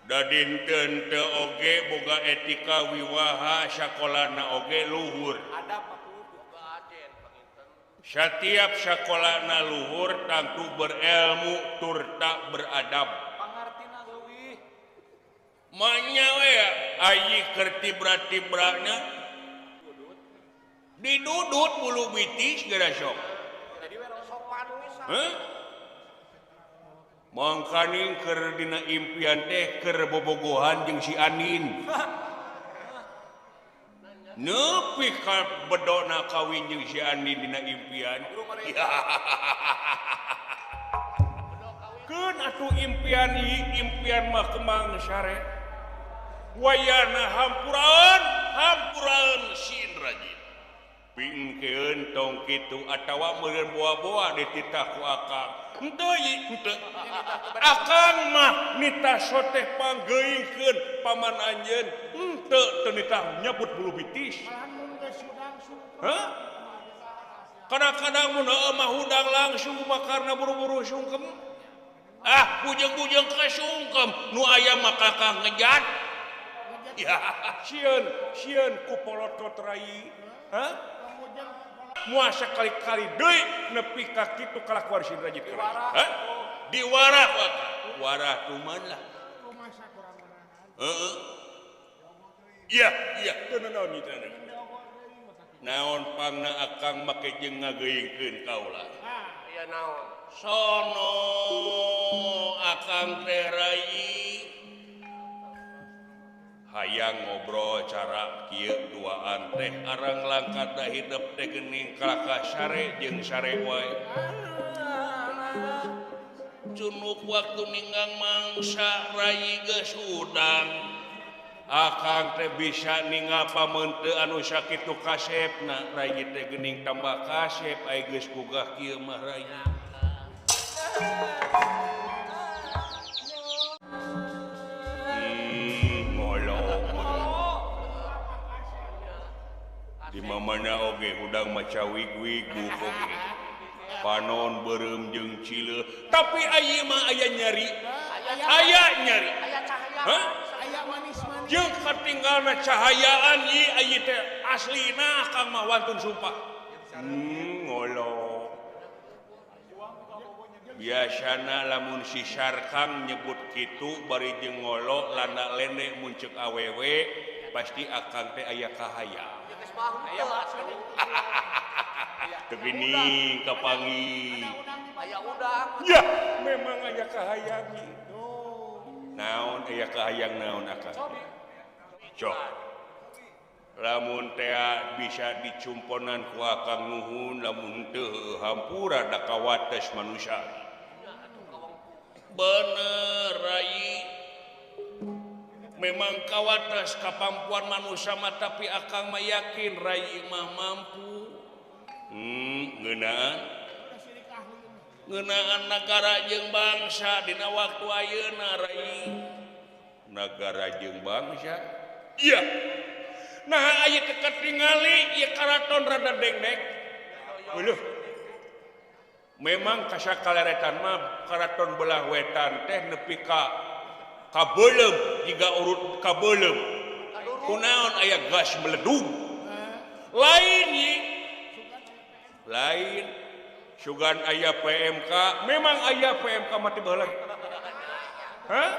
Da dinten teu oge boga etika wiwaha, sakolana oge luhur. Setiap sakolana luhur tangtu berilmu tur tak beradab. Manya we ayi keur tibra-tibrana didudut bulu bitis geura sok. Heh? Mangkaning keur dina impian teh keur bobogohan jeung si Anin. Nepi ka bedona kawin jeung si Anin dina impian. Keun atuh impian ieu impian mah kembang sare. Wayana hampuraan, hampuraan si Indrajit. Pingkeun tong kitu atawa meureun boa-boa dititah ku akang. Henteu ieu henteu. Akang mah nitah soteh panggeuingkeun paman anjeun. Henteu teu nitah nyebut bulu bitis. Hah? Kadang-kadang mun heueuh mah hudang langsung makarna buru-buru sungkem. Ah, bujeng-bujeng ka sungkem nu aya mah kakah ngejat. Ya, sieun, sieun ku polotot rai. Hah? Moal sakali-kali deui nepi ka kitu kalakuan si Indrajit. Hah? Diwarah warah tuman lah. Heeh. Iya, iya, teu naon ieu teh. Naon pangna akang make jeung ngageuingkeun kaula. Iya naon? Sono akang teh rai hayang ngobrol cara kieu duaan teh arang langkat da hidep teh geuning kalakah sare jeung sare wae. Cunuk waktu ninggang mangsa rai geus hudang. Akang teh bisa ningal pameunte anu sakitu kasepna rai teh geuning tambah kasep ai geus gugah kieu mah rai. Di mana oge hudang maca wig-wig oge panon beureum jeung cileuh tapi aya mah aya nyeri aya nyeri hah jeung katinggalna cahayaan ieu aya teh aslina akang mah wantun sumpah ngolo biasana lamun si Sarkang nyebut kitu bari jeung ngolo landa lende mun ceuk awewe pasti akang teh aya kahayang. Begini kapangi. Ya, memang aya kahayang. Naon aya kahayang naon akang. Cok. Lamun teh bisa dicumponan ku akang nuhun lamun teu hampura da kawates manusia. Bener rai. Memang kawatas kapampuan manusia mah tapi akang mah yakin rai mah mampu. Ngeunaan. Ngeunaan nagara jeung bangsa dina waktu ayeuna rai. Nagara jeung bangsa. Iya. Nah aya teh katingali ieu karaton rada dengdek. Leuh. Memang kasakaleretan mah karaton belah wetan teh nepi ka kabeuleum jiga urut kabeuleum kunaon aya gas meledug lain ieu lain sugan aya PMK memang aya PMK mati baheula hah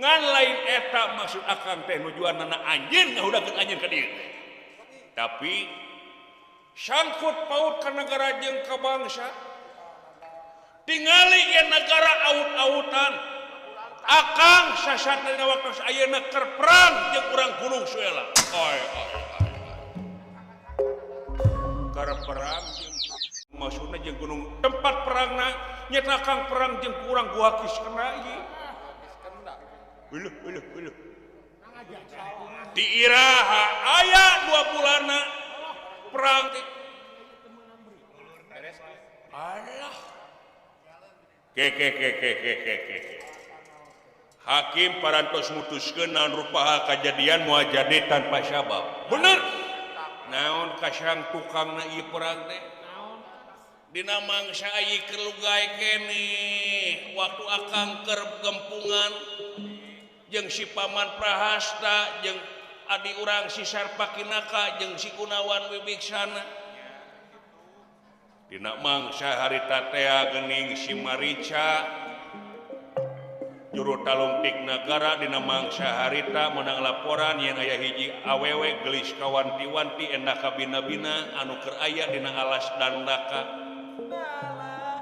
ngan lain eta maksud akang teh nujuanana anjeun ngahudangkeun anjeun ka dieu tapi sangkut paut ka nagara jeung ka bangsa tingali ieu nagara aut-autan akang sasat dina waktu ayeuna keur perang jeung urang Gunung Suela. Oi oi oi. Keur perang jeung maksudna jeung gunung tempat perangna nyata akang perang jeung urang Gua Kiskena ieu. Uluh uluh uluh. Di iraha aya 2 bulanna perang teh. Alah. Ke ke ke ke ke ke. Hakim parantos mutuskeun naon rupaha kajadian moal jadi tanpa sabab. Bener. Naon kasang tukangna ieu perang teh? Dina mangsa ayi kelugai keneh waktu akang keur gempungan jeung si Paman Prahasta jeung adi urang si Sarpakinaka jeung si Gunawan Wibiksana. Dina mangsa harita tea geuning si Marica juru talungtik nagara dina mangsa harita menang laporan yen aya hiji awewe geulis kawanti-wanti endah kabina-bina anu keur aya dina alas Dandaka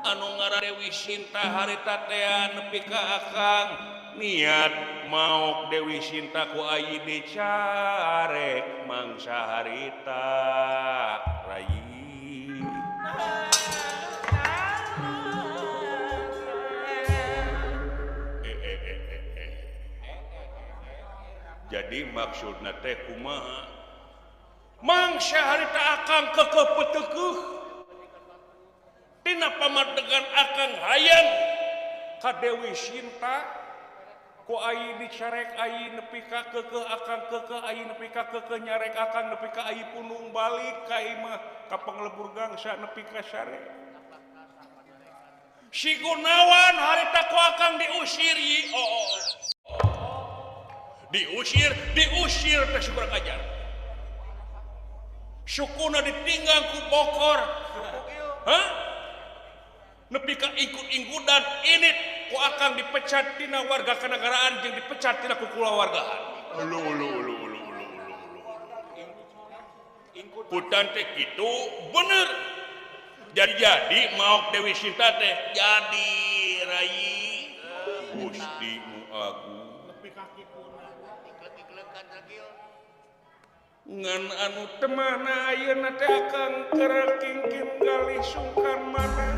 anu ngaran Dewi Sinta harita tea nepi ka akang niat maok Dewi Sinta ku ayi dicarek mangsa harita rai. Jadi maksudna teh kumaha mangsa harita akang kekeuh petekeuh tina pamadegan akang hayang ka Dewi Sinta ku ayi dicarek ayi nepi ka keukeuh akang keukeuh ayi nepi ka keukeuh nyarek akang nepi ka ayi punung balik ka imah ka panglebur gangsa nepi ka sare. Si Gunawan harita ku akang diusir yi oh. Diusir diusir teh kurang ajar sukuna ditinggal ku bokor. Hah? Nepi ka ikut-ingkudan ini ku akang dipecat tina warga kenegaraan jeung dipecat tina ku kulawargaan. Ulu ulu ulu ulu ulu ulu ulu. Putan teh kitu bener. Jadi maok Dewi Sinta teh jadi rai Gusti nu agung. Ngan anu temana ayeuna teh akang keur kingkin galih sungkan mana.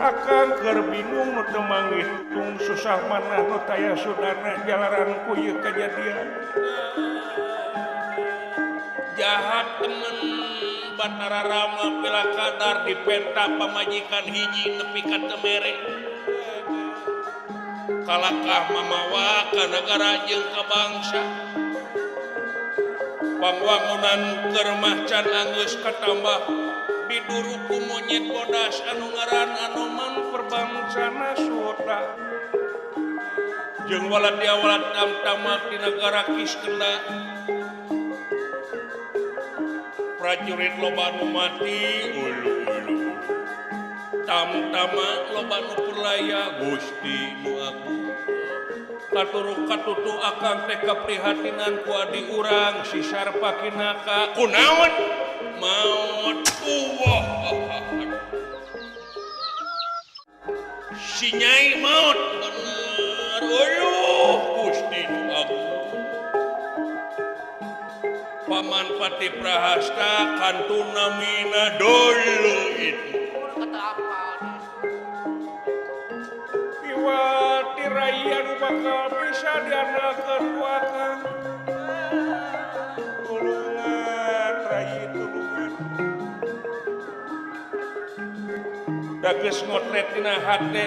Akang keur bingung nu teu manggitung susah mana nu taya sudana jalaran ku ieu kajadian. Jahat temen Batara Rama pila kadar dipenta pamajikan hiji nepi ka teu mere. Kalakah mamawa ka nagara jeung ka bangsa. Pangwangunan keur mah can anggeus katambah diduru ku monyet bodas anu ngaran Anoman perbangsana sota. Jeung waladia walad tamtamak di nagara Kiskenda. Prajurit loba nu mati ulu ulu. Tamtama loba nu perlaya Gusti nu agung. Katuruk katutu akang teh kaprihatinan ku adi urang si Sarpakinaka kunaon maot uwah si Nyai maot bener uyuh Gusti nu agung. Paman Pati Prahasta kantuna mina dolo itu Iwati rai anu bakal bisa diandalkeun ku akang. Tulungan rai tulungan. Da geus ngotret dina hate,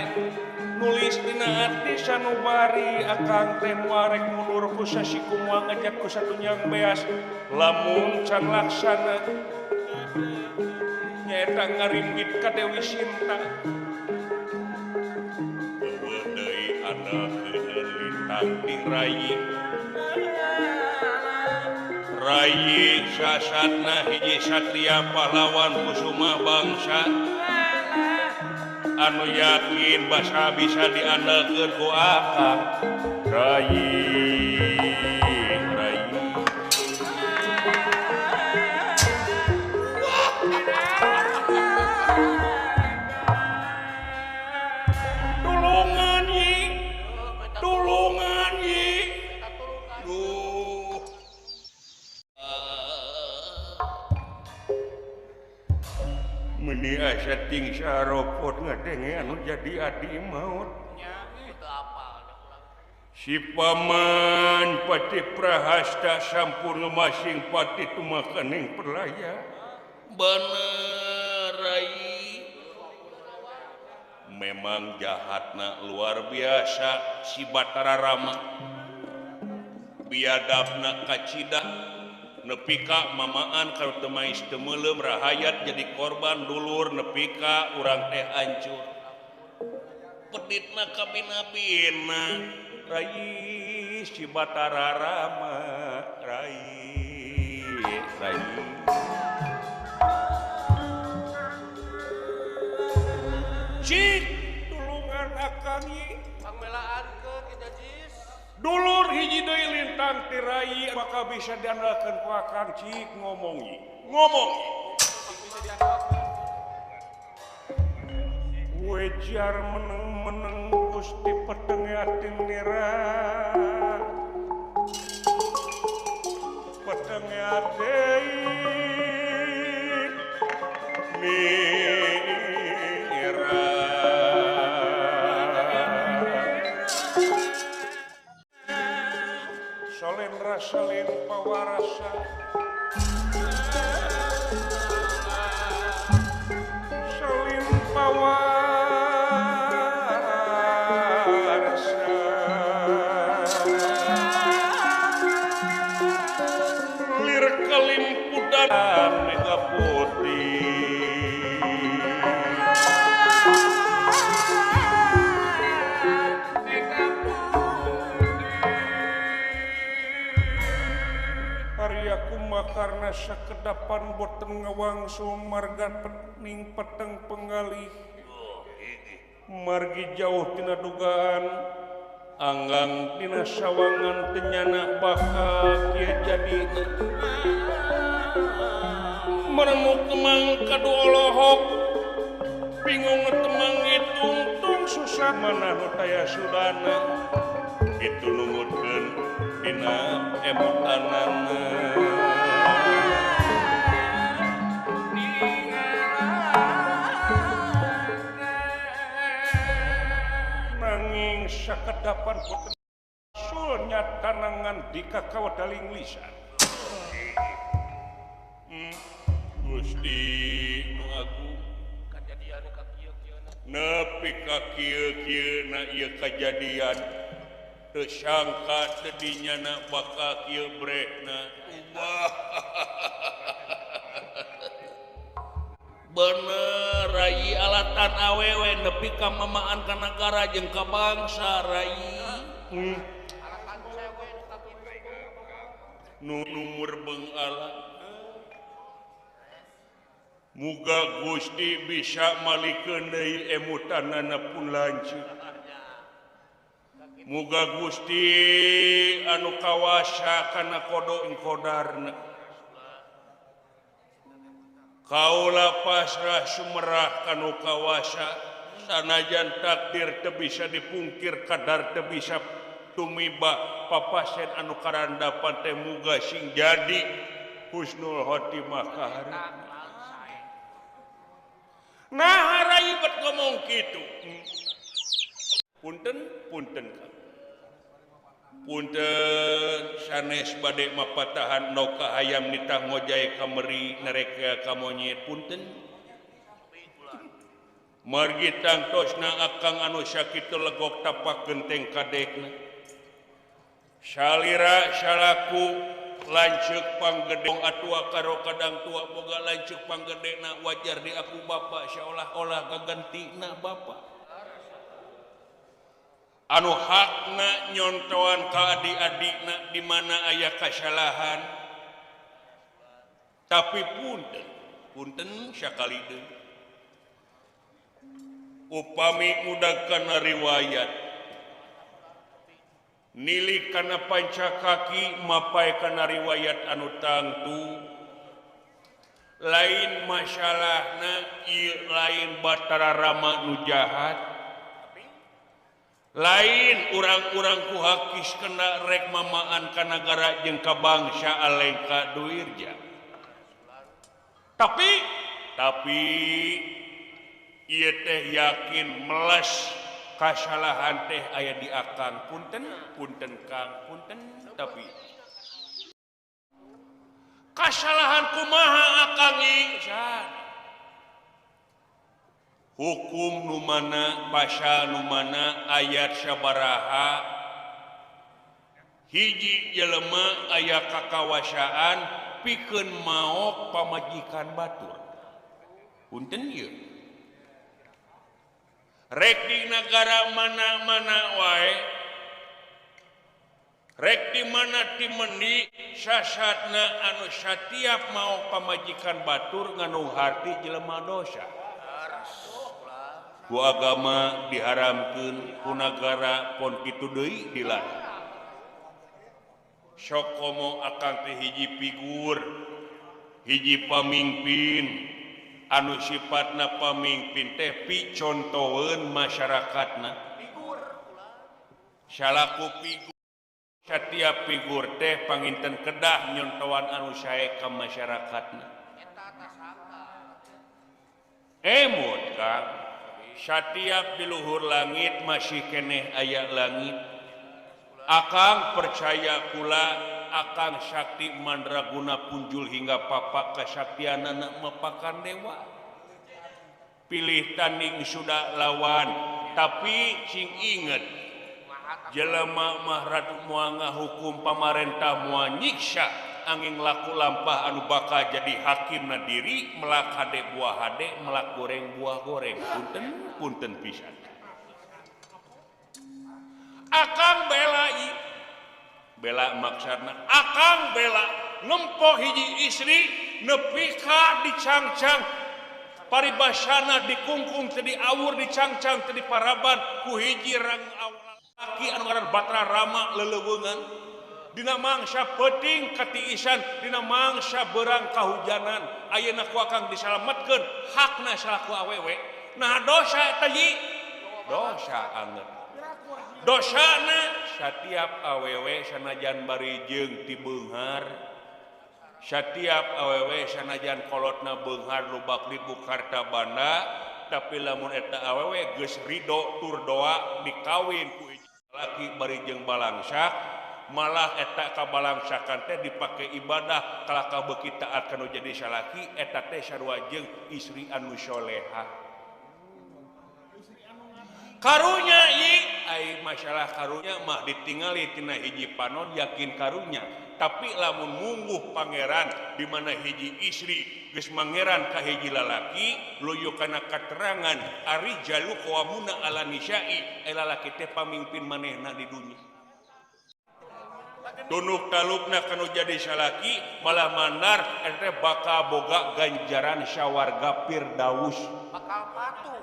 nulis dina hati sanubari akang teh moal rek mundur ku sasiku moal ngejat ku satunyang beas lamun can laksana nyaeta ngarimbit ka Dewi Sinta. Eueuh deui anak lintang di rai. Rai sasatna hiji satria pahlawan kusuma bangsa anu yakin basa bisa diandalkeun ku akang. Rai rai tulungan yi tulungan yi duh meni asa ting saropot ngadenge anu jadi adi maut. Si Paman Pati Prahasta sampun masing pati tumakaning perlaya. Bener rai. Memang jahatna luar biasa si Batara Rama. Biadabna kacida nepi ka mamaan kalau teu mais teu meuleum rahayat jadi korban dulur nepi ka urang teh hancur. Peditna kabina-bina Rai si Batara Rama Rai Rai. Cik tulungan akang ieu pangmelaankeun kita jis. Dulur hiji deui lintang ti rai maka bisa diandalkeun ku akang cik ngomong ieu. Ngomong. Wejar meneng-meneng Gusti peteng ati nira. Peteng ati nira. Salendra salin pawarasa salin pawarasa lir kalimpudan mega putih karena sakedapan boten ngawangsul marga ning peteng penggalih margi jauh tina dugaan anggang tina sawangan tenyana bakal kieu jadi merenung kemang kadu olohok bingung temang tungtung susah mana nu taya sudana itu nungutkeun dina emutanana. Nanging sakedapan boten sulnya tanangan di kakawedaling lisan. Gusti nu agung kajadian ka kieu-kieuna nepi ka kieu-kieuna ieu kajadian teu sangka teu dinyana bakal kieu brekna. Ubah. Bener rai alatan awewe nepi ka mamaan ka nagara jeung ka bangsa rai. Nu numur beung ala. Muga Gusti bisa malikeun deui emutanana pun lanceuk. Muga Gusti anu kawasa kana kodo kodarna. Kaula pasrah sumerah kanu kawasa sanajan takdir teu bisa dipungkir kadar teu bisa tumiba papasen anu karandapan teh muga sing jadi husnul khotimah kaharep. Nah rai bet ngomong kitu. Punten punten punten sanes bade mapatahan noka hayam nitah ngojay ka meri nereka ka monyet punten margi tangtosna akang anu sakitu legok tapak genteng kadekna salira salaku lanceuk panggede atua karo kadang tua boga lanceuk panggedena wajar di aku bapak seolah-olah gagantina bapak anu hakna nyontoan ka adik-adikna di mana aya kasalahan tapi punten punten sakali deui upami udag kana riwayat nilik kana panca kaki mapai kana riwayat anu tangtu lain masalahna ieu lain Batara Rama nu jahat lain urang-urang ku hakis kena rek mamaan ka nagara jeung ka bangsa Alengka Duirja tapi ieu teh yakin meles kasalahan teh aya di akang punten punten kang punten tapi kasalahan kumaha akang ieu hukum nu mana pasal nu mana ayat sabaraha Hiji jelema aya kakawasaan pikeun maok pamajikan batur. Punten ieu. Rek di nagara mana-mana wae, rek di mana timendi sasatna anu satiap maok pamajikan batur nganu harti jelema dosa. Ku agama diharamkeun, ku nagara pon kitu deui dilarang. Sok komo akang teh hiji figur, hiji pamimpin anu sifatna pamimpin teh picontoeun masyarakatna. Salaku figur, setiap figur teh panginten kedah nyontoan anu sae ka masyarakatna. Emut Kang, setiap di luhur langit masih keneh aya langit. Akang percaya kula akang sakti mandraguna punjul hingga papak kesaktianana mepakan dewa. Pilih tanding sudah lawan, tapi sing inget jelema mah radu moal ngahukum pamarentah moal nyiksa angin laku lampah anu bakal jadi hakimna diri melak hade buah hade melak goreng buah goreng. Punten punten pisan. Akang bela bela maksudna akang bela nempo hiji istri nepi ka dicangcang paribasana dikungkung teu diawur dicangcang teu diparaban ku hiji rang laki anu ngaran Batra Rama leleuweungan dina mangsa peuting katiisan dina mangsa beurang kahujanan ayeuna ku akang disalametkeun hakna salaku awewe. Nah dosa eta yi dosa angeut dosana setiap awewe sanajan bari jeung ti beunghar, setiap awewe sanajan kolotna beunghar lubak libu harta banda, tapi lamun eta awewe geus ridho tur doa dikawin ku hiji laki bari jeung balangsak, malah eta kabalangsakan teh dipake ibadah kalaka beuki taat kanu jadi salaki eta teh sarua jeung istri anu solehah. Karunya i ai masalah karunya mah ditingali tina hiji panon yakin karunya, tapi lamun mungguh pangeran di mana hiji istri geus mangeran ka hiji lalaki luyu kana katerangan ari jalu qawamuna ala nisa'i ai lalaki teh pamimpin manehna di dunya. Tunuk talukna kanu jadi salaki malah mandar eta bakal boga ganjaran sawarga firdaus. Bakal patuh.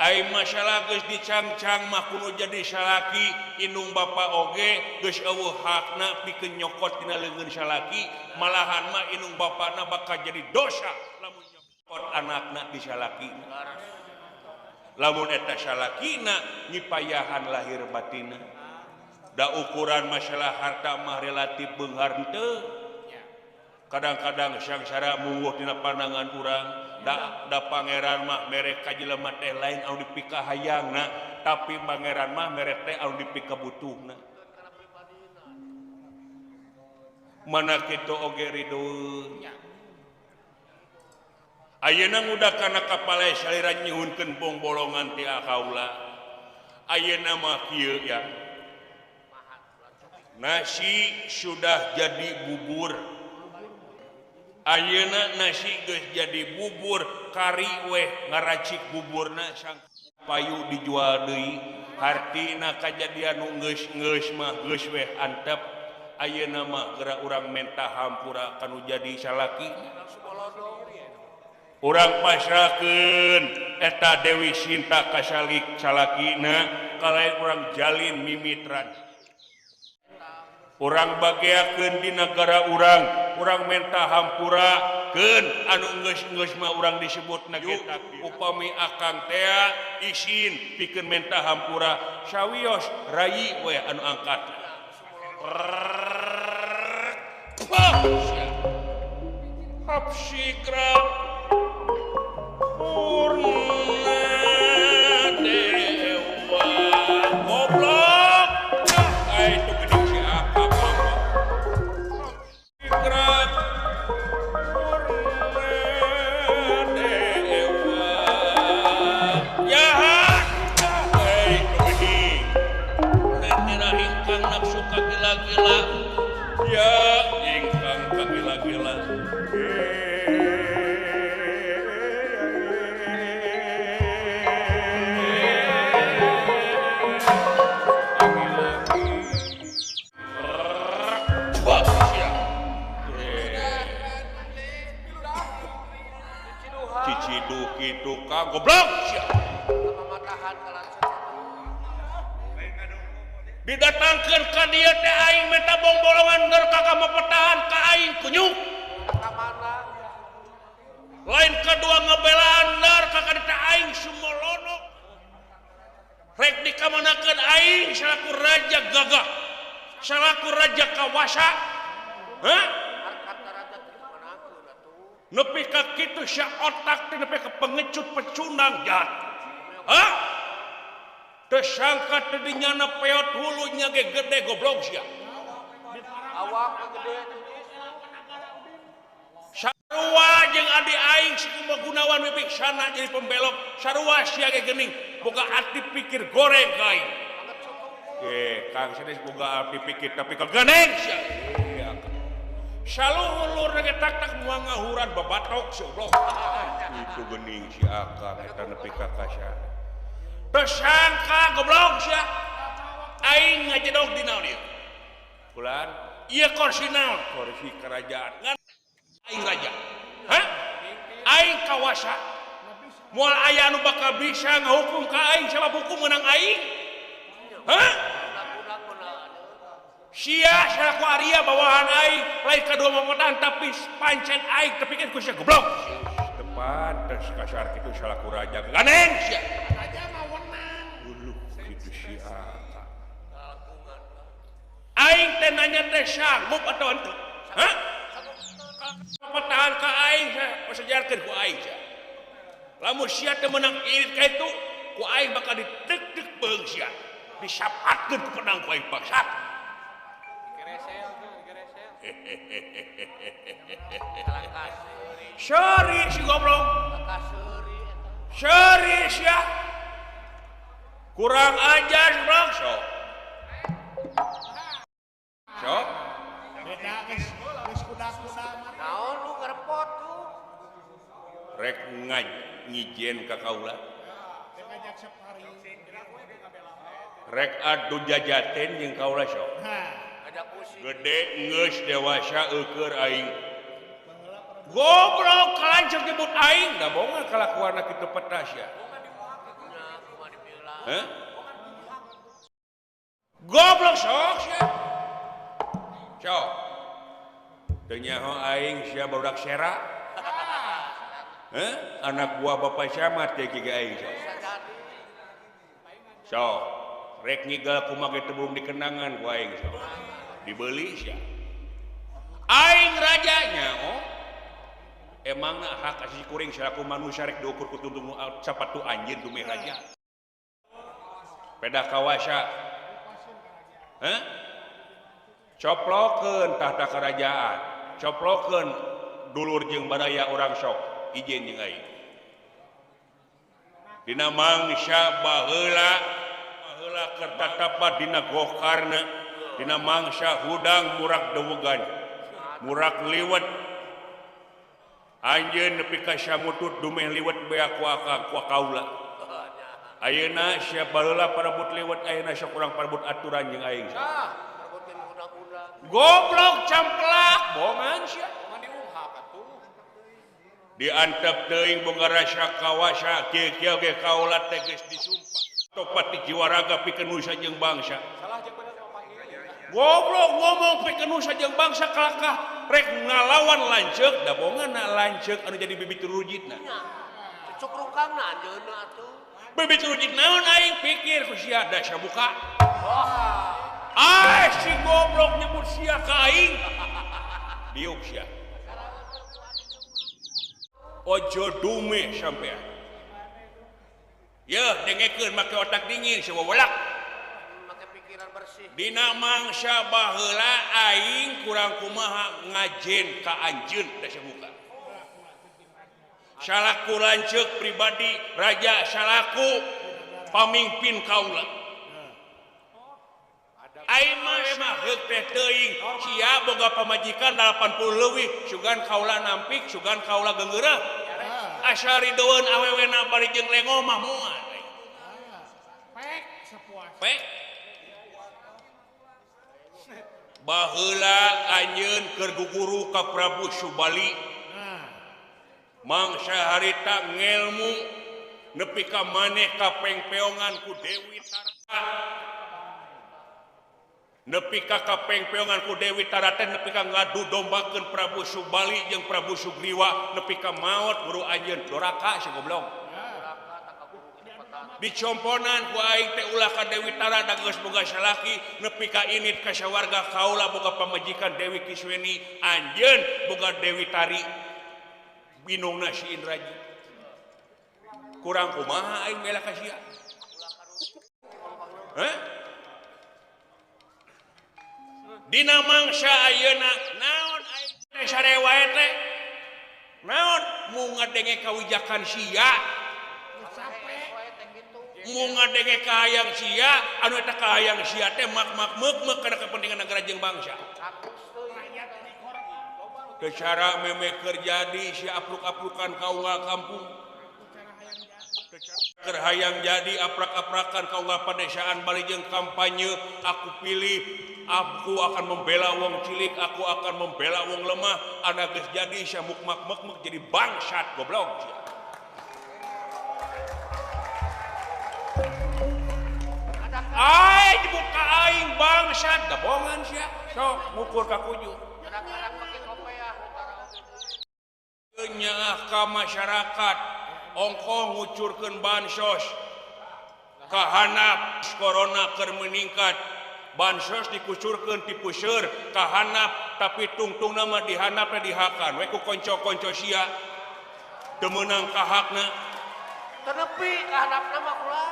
Ai masalah geus dicangcang mah kudu jadi salaki indung bapa oge geus eueuh hakna pikeun nyokot dina leungeun salaki, malahan mah indung bapana bakal jadi dosa lamun nyokot anakna di salaki. Lamun eta salakina nyipayahan lahir batina. Da ukuran masalah harta mah relatif beunghar henteu. Kadang-kadang sangsara mungguh dina pandangan urang. Da pangeran mah mere ka jelema teh lain anu dipikahayangna, tapi pangeran mah mere teh anu dipikabutuhna. Mana kitu oge rideun. Ayeuna ngudah kana kapale salira nyuhunkeun bongbolongan ti akaula. Ayeuna mah kieu ya. Nasi sudah jadi bubur. Ayeuna nasi geus jadi bubur, kari weh ngaracik buburna sang payu dijual deui. Hartina kajadian nu geus-geus mah geus weh antep. Ayeuna mah geura urang menta hampura kanu jadi salaki. Urang pasrahkeun eta Dewi Sinta ka salakina kalayan urang jalin mimitran. Urang bageakeun di nagara urang, urang menta hampura keun anu geus-geus mah urang disebutna ge upami akang tea isin pikeun menta hampura sawios rayi we anu angkat. Hapsikra Purna Dewa goblok. Ai itu gede si akang. kagila-gila ya ingkang kagila-gila. Cicidu kitu ka goblok sia. Didatangkeun ka dieu teh aing menta bongbolongan ger kakak mapetahan ka aing kunyuk. Lain kedua ngebelaan ner kakak teh aing sumolono. Rek dikamanakeun aing salaku raja gagah, salaku raja kawasa. Hah? Nepi ka kitu sia otak teh nepi ka pengecut pecundang jahat. Hah? Tersangka teh dinyana peot hulunya ge gede goblok sia. Awak gede. Sarua jeung adi aing si Kumaha Gunawan Wibiksana jadi pembelok, sarua sia ge geuning boga ati pikir goreng ka aing. Kang sanes boga ati pikir tapi ka geuning sia. Saluhur ge tak-tak moal ngahuran babatok si goblok. Itu geuning si akang eta nepi ka kasar. Tersangka goblok sia. Aing ngajedog di naon ieu? Bulan ieu kursi naon? Kursi kerajaan. Ngan aing raja. Hah? Aing kawasa. Moal aya anu bakal bisa ngahukum ka aing sabab hukum meunang aing. Hah? Sia salaku Arya bawahan aing lain kadua mamotan tapi pancen aing tepikeun ku sia goblok. Depan tes kasar kitu salaku raja ganeng sia. Raja mah wenang. Uluh kitu sia. Aing teh nanya teh sanggup atau henteu? Hah? Petahan ka aing pasejarkeun ku aing sia. Lamun sia teh meunang irit ka itu ku aing bakal ditek-tek beung sia. Disapatkeun ku pedang ku aing bangsat. Sorry si goblok. Sorry sia. Kurang ajar goblok sok. Sok. Beda geus geus kuda-kuda mah. Naon lu ngerepot tuh. Rek ngijen ka kaula. Rek adu jajaten jeung kaula sok. Gede geus dewasa eueur aing. Goblok kalanceuk nyebut aing, da bohongan kalakuanna kitu petas ya. Hah? Goblok sok sia. Sok. Teu nyaho aing sia barudak sera. Hah? Anak buah bapak camat teh kieu aing sok. Sok, rek nyigal kumaha ge teu burung dikenangan ku aing sok. Dibeli sia. Aing rajanya oh. Emangna hak asasi kuring salaku manusia rek diukur ku tuntung sapatu anjeun dumeh raja. Pedah kawasa. Hah? Coplokeun tahta kerajaan. Coplokeun dulur jeung baraya urang sok ijen jeung aing. Dina mangsa baheula baheula keur tatapan dina gokarna. Dina mangsa hudang murak dewegan murak liwet anjeun nepi ka samutut dumeh liwet bea ku akang ku kaula. Ayeuna sia baheula parebut liwet ayeuna sok urang parebut aturan jeung aing. Goblok camplak bohongan sia. Diantep teuing boga rasa kawasa kieu-kieu ge kaula teh geus disumpah topat di jiwa raga pikeun nusa jeung bangsa. Goblok ngomong pikeun nusa jeung bangsa kalakah rek ngalawan lanceuk da bohonganna lanceuk anu jadi bibit rujitna. Cucuk rukangna anjeunna atuh. Bibit rujit naon aing pikir ku sia da sabuka. Ah si goblok nyebut sia ka aing. Diuk sia. Ojo dume sampean. Yeuh dengekeun make otak dingin si wewelak. Dina mangsa baheula aing kurang kumaha ngajen ka anjeun da sabuka. Salaku lanceuk pribadi raja salaku pamimpin kaula. Aing mah heuk teh teuing sia boga pamajikan 80 leuwih sugan kaula nampik sugan kaula geungeureuh asa ridoeun awewena bari jeung lengo mah moal pek sapuas pek baheula anjeun keur guguru ka Prabu Subali mangsa harita ngelmu nepi ka maneh kapengpeongan ku Dewi Tara nepi ka kapengpeongan ku Dewi Tara teh nepi ka ngadu dombakeun Prabu Subali jeung Prabu Sugriwa nepi ka maot guru anjeun doraka si goblok dicomponan ku aing teh ulah ka Dewi Tara da geus boga salaki nepi ka init ka sawarga kaula boga pamajikan Dewi Kisweni anjeun boga Dewi Tari binungna si Indraji kurang kumaha aing bela ka sia heh dina mangsa ayeuna naon aing teh sare wae teh naon mu ngadenge kawijakan sia mu ngadenge kahayang sia anu eta kahayang sia teh mak-mak meuk-meuk kana kepentingan negara jeung bangsa teu cara meme keur jadi si apruk-aprukan ka unggal kampung keur hayang jadi aprak-aprakan ka unggal padesaan bari jeung kampanye aku pilih aku akan membela wong cilik aku akan membela wong lemah anak geus jadi sia mukmak mek-mek jadi bangsat goblok sia. Ai dibuka aing bangsat gabongan sia sok ngukur ka kuju nyaah ka masyarakat ongkoh ngucurkeun bansos kahanap corona keur meningkat bansos dikucurkeun ti puseur kahanap tapi tungtungna mah dihanapna dihakan we ku konco-konco sia teu meunang ka hakna teu nepi kahanapna mah kula.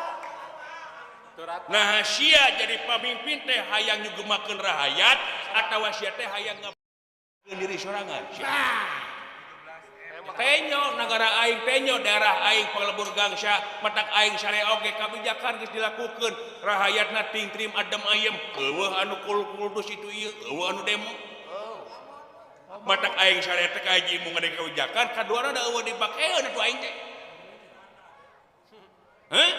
Nah sia jadi pamimpin teh hayang nyugemakeun rahayat atawa sia teh hayang ngabeulkeun diri sorangan sia. Tenyo negara aing tenyo daerah aing panglebur gangsa matak aing sare oge kabijakan geus dilakukeun rahayatna tingtrim adem ayem eueuh anu kul-kuldus itu ieu eueuh anu demo matak aing sare teh ka hiji mun ngadeg kabijakan kaduana da eueuh dipakeun atuh aing teh heh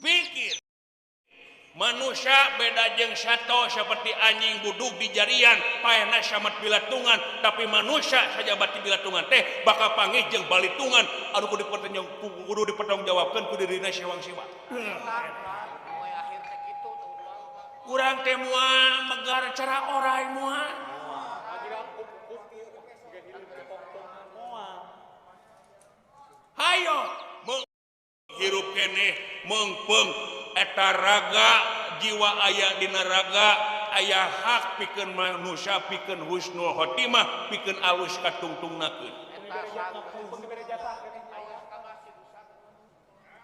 pikir manusia beda jeung sato seperti anjing budug di jarian paehna samet bilatungan tapi manusia saja bati bilatungan teh bakal panggih jeung balitungan anu kudu dipertanggungjawabkeun ku dirina sewang-sewang urang teh moal megar cara orai moal hayo hirup keneh meungpeung eta raga jiwa aya dina raga aya hak pikeun manusia pikeun husnul khotimah pikeun alus katungtungnakeun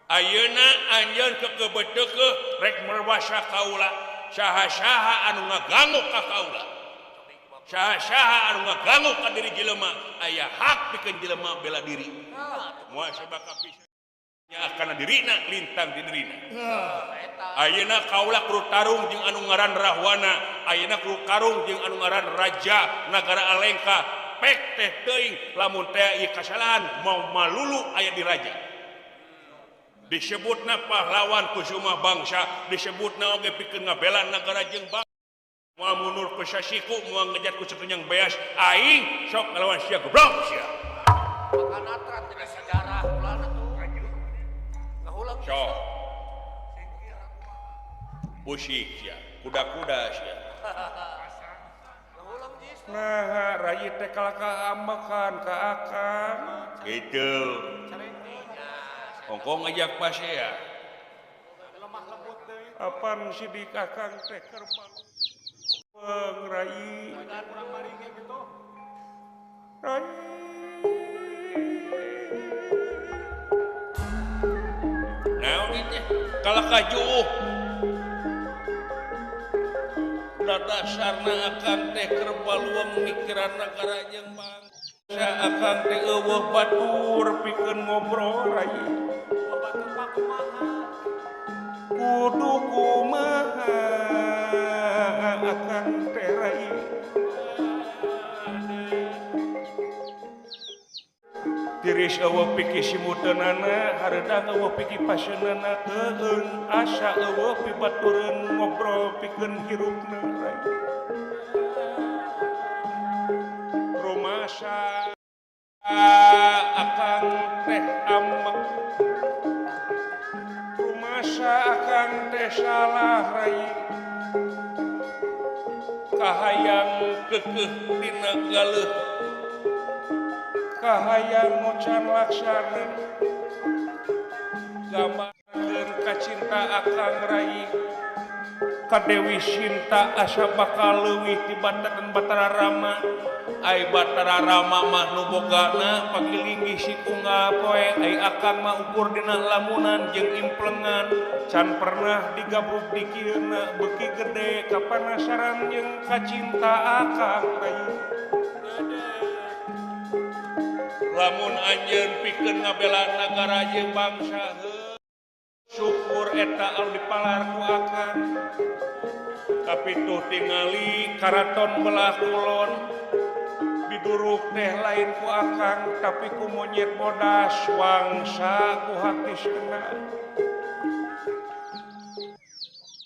ayeuna anjeun kekebeuteukeun rek merwasa kaula saha-saha anu ngagangu ka kaula saha-saha anu ngagangu ka diri jelema aya hak pikeun jelema bela diri moal sabab bisa karena dirina lintang di dirina ayeuna kaula kudu tarung jeung anu ngaran Rahwana ayeuna kudu karung jeung anu ngaran raja nagara Alengka pek teh teuing lamun teh ieu kasalahan mau malulu aya di raja disebutna pahlawan kusuma bangsa disebutna oge pikeun ngabela nagara jeung bangsa moal mundur ku sasiku moal ngejar ku sakenyang beas aing sok ngalawan sia goblok sia makanatra tidak sejarah ulah atuh sok pusik sia kuda-kuda sia nah rayi teh kalah kaambekan ka akang kitu ongkoh ngajak pasea apan sidik akang teh keur balung rayi rayi naon teh kalah kajuh da dasarna akang teh keur baluang mikiran nagara jeung bangsa akang teh eueuh batur pikeun ngobrol rai kudu kumaha Geulis eueuh pikisimuteunana hareudang eueuh pikipaseunana keueung asa eueuh pibatureun ngobrol pikeun hirupna rai. Rumasa akang teh ambek rumasa akang teh salah rai kahayang kekeh dina galeuh kahayang mocan laksana gambarkeun kacinta akang rai ka Dewi Sinta asa bakal leuwih ti Batara Rama. Ai Batara Rama mah nu bogana pagilinggih si unggal poe ai akang mah ukur dina lamunan jeung implengan can pernah digabruk dikieuna beuki gede kapanasaran jeung kacinta akang rai. Lamun anjeun pikeun ngabela nagara jeung bangsa heuh syukur eta anu dipalar ku akang. Tapi tuh tingali karaton belah kulon diduruk teh lain ku akang tapi ku monyet bodas wangsa ku hakis kena.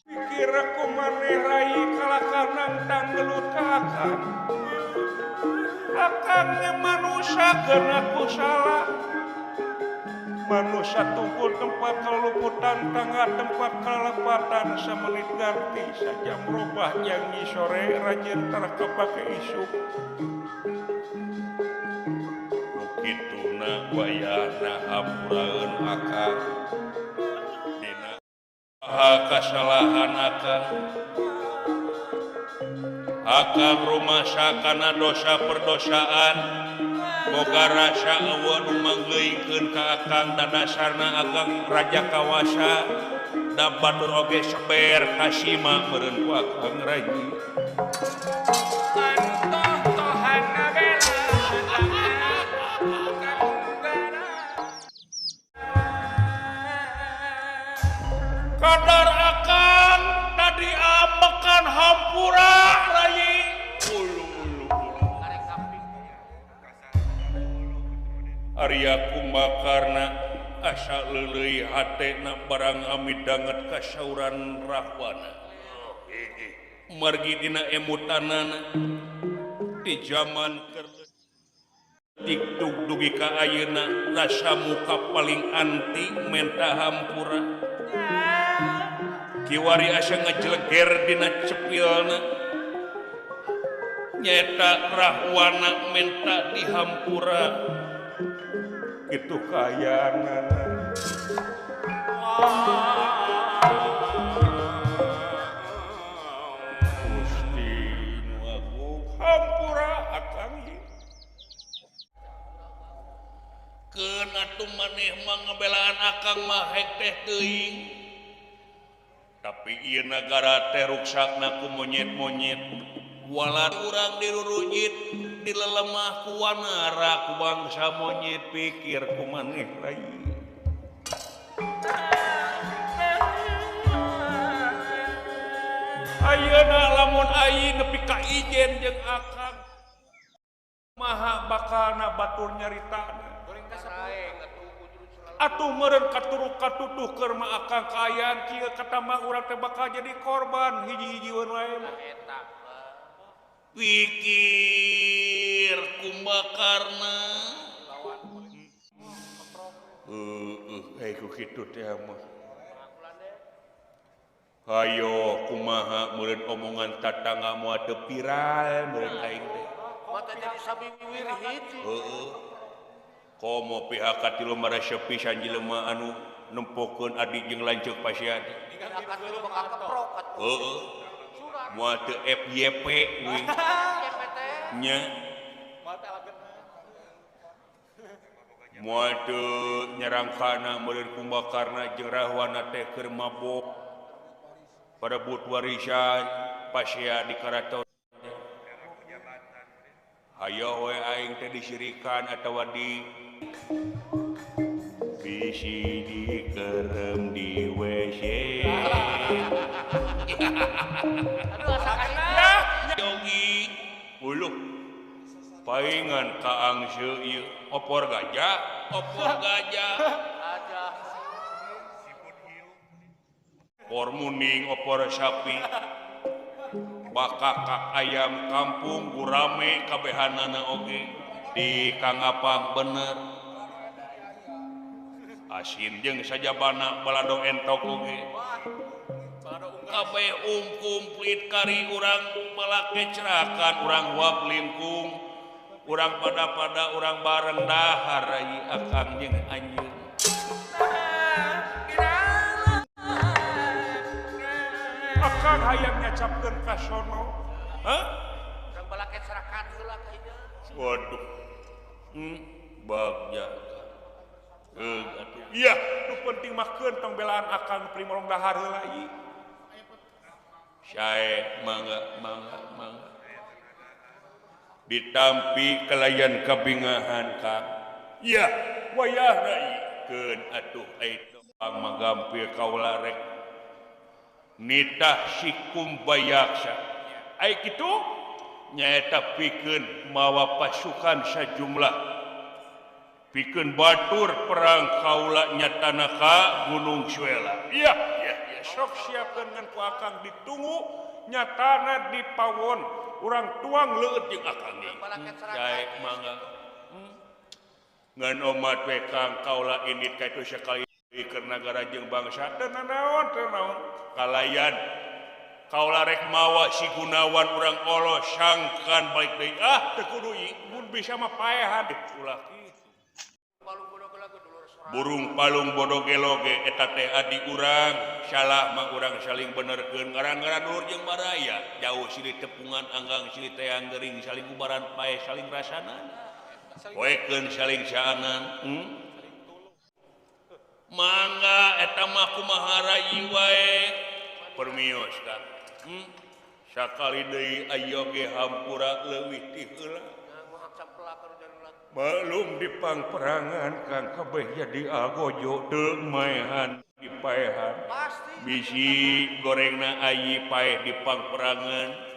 Pikir ku maneh rai kalakah nangtang gelut ka akang. Akangnya manusia kena ku salah. Manusia tungkul tempat keluputan tangga tempat kelepatan semenit ganti saja merubah janji sore rajin terkepake isuk. Kituna wayahna hampuraeun akang dina kasalahan akang. Akang rumasa kana dosa perdosaan boga rasa eueuh nu manggeuingkeun ka akang dadasarna akang raja kawasa da batur oge seber kasima meureun ku akang raji. Kadar akang tadi amekan hampura rai. Ulu ulu ulu. Arya Kumbakarna asa leuleuy hatena barang amidanget kasauran Rahwana. Margi dina emutanana di zaman keur dugi ka ayeuna rasa muka paling anti menta hampura. Kiwari asa ngejeleger dina cepilna nyaeta Rahwana menta dihampura kitu kayaanana. Gusti nu agung hampura akang ieu. Keun atuh maneh mah ngabelaan akang mah hek teh teuing. Tapi ieu nagara teh ruksakna ku monyet-monyet. Walar urang dirurujit dilelemah ku wanara ku bangsa monyet pikir ku maneh rai. Ayeuna lamun aing nepi ka ijen jeung akang maha bakalna batur nyaritana. Atuh meureun katuruk katuduh keur mah akang kaayaan kieu katama urang teh bakal jadi korban hiji-hijiweun wae mah. Pikir Kumbakarna. Ku kitu teh mah. Hayo kumaha meureun omongan tatangga moal teu viral meureun aing teh. Mata jadi sabiwir hiji. Heueuh. Komo pihak katilu marasya pisan jelema anu nempokeun adik jeung lanceuk pasian. Heueuh. Moal teu FYP we. Nya. Moal teu nyarangkana meureun Kumbakarna jeung Rahwana teh keur mabok. Parebut warisan pasea di karaton. Hayo we aing teh disirikan atawa di bisi dikerem di WC. Aduh, yogi uluh. Paingan ka angse ieu opor gajah, opor gajah. Opor muning, opor sapi. Bakakak ayam kampung gurame kabehanana oge di Kangapang bener. Asin jeung sajabana balado entok oge. Kabeh komplit kari urang malah kecerakan urang wap lingkung urang pada-pada urang bareng dahar rai akang jeung anjeun. Akang hayang nyacapkeun ka sono. Hah? Urang balake serakan heula ka ieu. Waduh. Bagja. Atuh. Iya, nu penting mah keun tong belaan akang primorong dahar heula ieu. Sae mangga mangga mangga. Ditampi kalayan kabingahan Kang. Iya, wayahna ieu keun atuh eta magampil kaula rek nitah si Kumbayaksa. Ai kitu nyaeta pikeun mawa pasukan sajumlah pikeun batur perang kaula nyatana ka Gunung Suela. Iya, iya, iya, sok siapkeun ngan ku akang ditunggu nyatana di pawon urang tuang leueut jeung akang ieu. Sae mangga. Ngan omat we Kang kaula indit ka itu sakali keur nagara jeung bangsa teu nanaon teu naon kalayan kaula rek mawa si Gunawan urang olo sangkan balik deui ah teu kudu ieu mun bisa mah paehan ulah kitu. Burung palung bodo geloge eta teh adi urang salah mah urang saling benerkeun ngaran-ngaran dulur jeung baraya jauh silih tepungan anggang silih teang gering saling ubaran pae saling rasanan poekeun saling saanan. Mangga eta mah kumaha rayi wae permios ka. Sakali deui ayo ge hampura leuwih ti heula. Belum dipangperangan Kang kabeh jadi agojo teu maehan dipaehan. Bisi gorengna ayi paeh dipangperangan.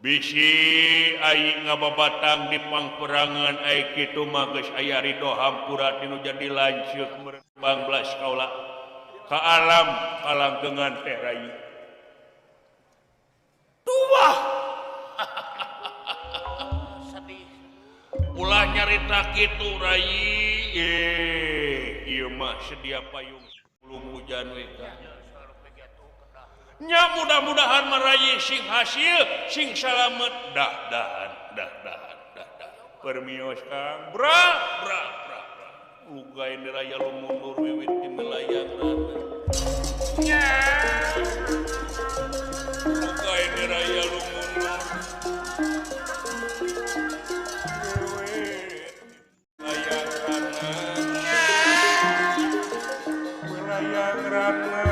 Bisi ayi ngababatang dipangperangan ai kitu mah geus aya ridho hampura tinu jadi lanceuk bangbelas kaula ka alam kalanggengan teh rayi. Tuah. Sedih. Ulah nyarita kitu rayi. Ieu mah sedia payung belum hujan we ka. Nya mudah-mudahan marayi sing hasil sing salamet dah dahan dah dahan dah dahan. Permios Kang. Bra bra bra bra. Lugae raya lumundur wiwit di melayang rana. Nya. Lugae raya lumundur. Wiwit layang rana. Melayang rana.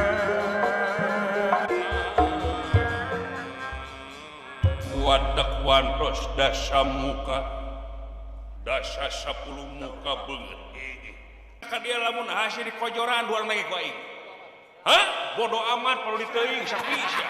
Wadak wantos dasa muka dasa 10 muka beungeut. Ka dia lamun hasil di kojoran dua lagi ku aing. Hah? Bodoh amat perlu diteuing sapi sia.